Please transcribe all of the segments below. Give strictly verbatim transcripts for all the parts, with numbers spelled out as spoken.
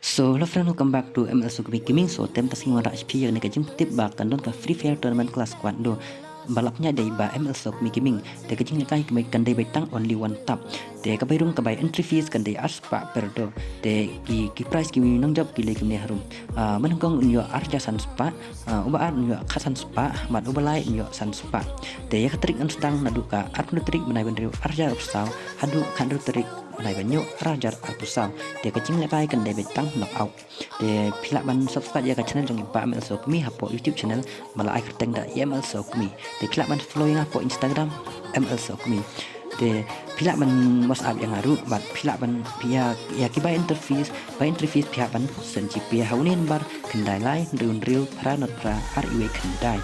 So hello friend, welcome back to M L Sokmi Gaming. So tem ta sngi wanrah sha phi ïa kane ka jingtip ba kan don ka Free Fire Tournament Clash Squad Duo ba la pynïaid da i Bah M L Sokmi Gaming. Te ka jinglehkai kan dei beit tang only one tap. Te ka bai rung ka bai entry fees kan dei ar spah per duo. Te ki ki prize ki nongjop ki leh kumne harum. Ah, mynnyngkong un ïoh ar hajar san spah, ah, uba ar un ïoh khatsan spah, bad uba lai un ïoh san spah. Te ïa ka tarik yn sdang naduh ka arphew tarik bnai ba hynriew ar hajar arphew saw haduh ka hynriew tarik bnai ba hynñiew ar hajar arphew saw. Te ka jinglehkai kan dei beit tang knockout. Te phi lah ban subscribe ïa ka channel jong i Bah M L Sokmi hapoh YouTube channel ba la ai kyrteng da i M L Sokmi. Te phi lah ban follow ïa nga hapoh Instagram M L Sokmi. Te phi lah ban WhatsApp ïa nga ruh bad phi lah ban ïa ïa ki bai entry fees, bai entry fees phi lah ban send GPay ha une number khyndai lai hynriew hynriew phra not phra ar wei khyndai.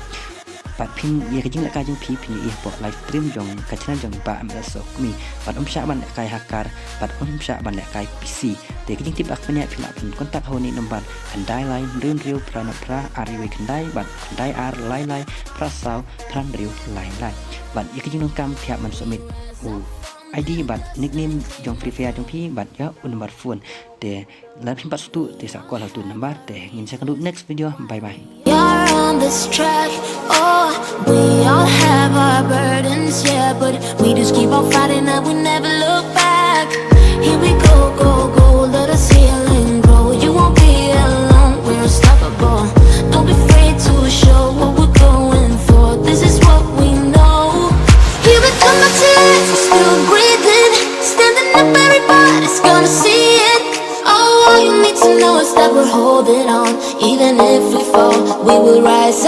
Bad phin ïa ka jinglehkai jong phi phin ïohi hapoh live stream jong ka channel jong i Bah M L Sokmi. Bad um shah ban lehkai ha car bad um shah ban lehkai PC. Te ka jingtip ba nga pynïaid phi lah ban contact ha une number khyndai lai hynriew hynriew phra not phra ar wei khyndai bad khyndai ar lai lai phra saw phra hynriew lai lai. Bad ïa ka jingdonkam phi hap ban submit u ID bad nickname jong Free Fire jong phi bad ïa u number phone. Te lada phim pat sngewthuh te sa call ha utu u number. Te ngin sa ïakynduh next video. Bye bye. You're on this track. Oh, we all have our burdens, yeah, but we just keep on fighting and we never look back. Here we go, go, go, let us heal and grow. You won't be alone, we're unstoppable. Don't be afraid to show what we're going for. This is what we know. Here we come, my tears, we're still breathing. Standing up, everybody's gonna see it. Oh, all you need to know is that we're holding on. Even if we fall, we will rise